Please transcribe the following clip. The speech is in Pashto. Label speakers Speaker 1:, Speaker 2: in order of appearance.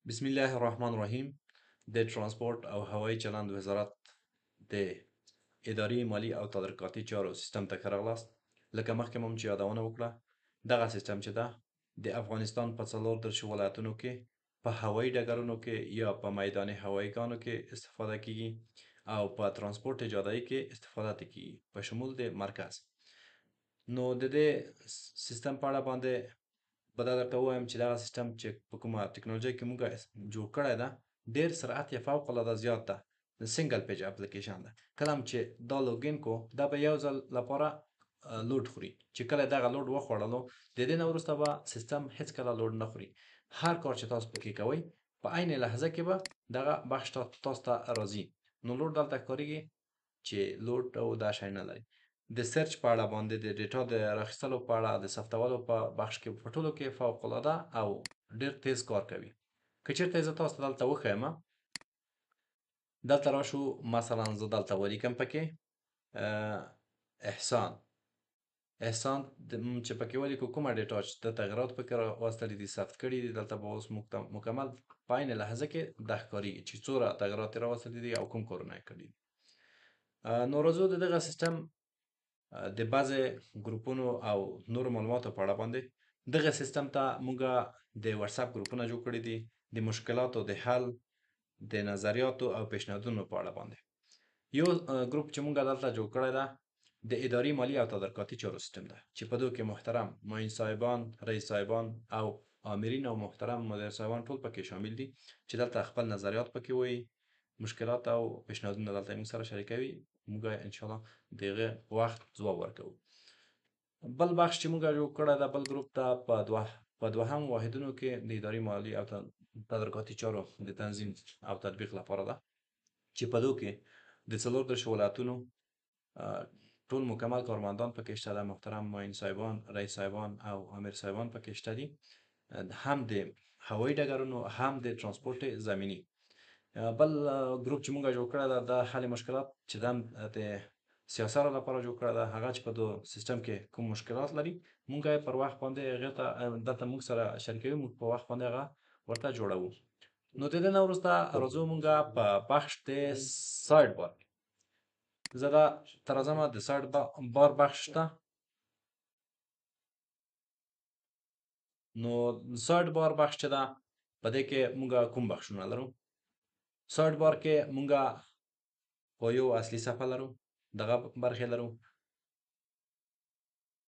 Speaker 1: بسم الله الرحمن الرحیم. د ترانسپورت او هوایي چلند وزارت د اداري، مالي او تدارکاتي چارو سیستم ته ښه راغلاست. لکه مخکې مو چې یادونه وکړه، دغه سیستم چې ده د افغانستان په 34 ولایتونو کې په هوایي ډګرونو کې یا په میداني هوایي ګانو کې استفاده کیږي او په ترانسپورت جادهیي کې استفاده ترې کیږي په شمول د مرکز. نو د دې سیستم په اړه باندې به دا درته ووایم چې دغه سیستم چې په کومه ټکنالوژي کې موږ جوړ کړی ده، ډیر سرعت یې فوق العاده زیات ده. Single page application ده. کله هم چې دا login کو، دا به یو ځل لپاره load خوري، چې کله دغه load وخوړلو، د دې نه وروسته به سیستم هیڅ کله load نه خوري. هر کار چې تاسو پکې کوئ، په عین لحظه کې به دغه بخش تاسو ته راځي. نو load دلته ښکارېږي چې load او دا شی نه لري. د search په اړه باندې، د data د راخیستلو په اړه، د ثبتولو په بخش کې، په ټولو کې فوق العاده او ډیر تیز کار کوي. که چېرته زه تاسو ته دلته وښیم، دلته راشو، مثلا زه دلته ولیکم پکې احسان، احسان چې پکې ولیکو، کومه data چې د تغیرات پکې راوستلي دي، ثبت کړي دي، دلته به اوس موږ ته مکمل په عین لحظه کې دا ښکارېږي چې څومره تغیرات یې راوستلي دي او کوم کارونه یې کړي دي. نو راځو د دغه سیستم د بعضې ګروپونو او نورو معلوماتو په اړه باندې. دغه سیستم ته موږ د واتساپ ګروپونه جوړ کړي دي د مشکلاتو د حل، د نظریاتو او پیشنهادونو په اړه باندې. یو ګروپ چې موږ دلته جوړ کړی ده، د اداري، مالي او تدارکاتي چارو سیستم ده چې په دو کې محترم معین صاحبان، رئیس صاحبان او آمرین او محترم مدیر صاحبان ټول پکې شامل دي چې دلته خپل نظریات پکې وایي، مشکلات او پیشنهادونه دلته موږ سره شریکوي. موږ انشاءالله د هغه په وخت ځواب ورکوو. بل بخش چې موږ جوړ کړی ده، بل ګروپ ته په دوهم واحدونو کې د اداري، مالي او تدارکاتي چارو د تنظیم او تطبیق لپاره ده چې په دو کې د 34 ولایتونو ټول مکمل کارمندان پکې شته ده، محترم معین صاحبان، رئیس صاحبان او امیر صاحبان پکې شته دي، هم د هوایي ډګرونو، هم د ترانسپورت زمیني. بل ګروپ چې موږ جوړ کړی ده، د حل مشکلات چې دم د سیاسرو لپاره جوړ کړی ده، هغه چې په دو سیستم کې کوم مشکلات لري، موږ یې پر وخت باندې هغه ته دلته موږ سره شریکوي، موږ په وخت باندې هغه ورته جوړوو. نو د دې نه وروسته راځو موږ په بخش د side bar. زه دا ته راځم د side bar بخش ته. نو side bar بخش چې ده، په دې کې موږ کوم بخشونه لرو؟ Side bar کې موږ خو یو اصلي صفحه لرو، دغه برخې لرو.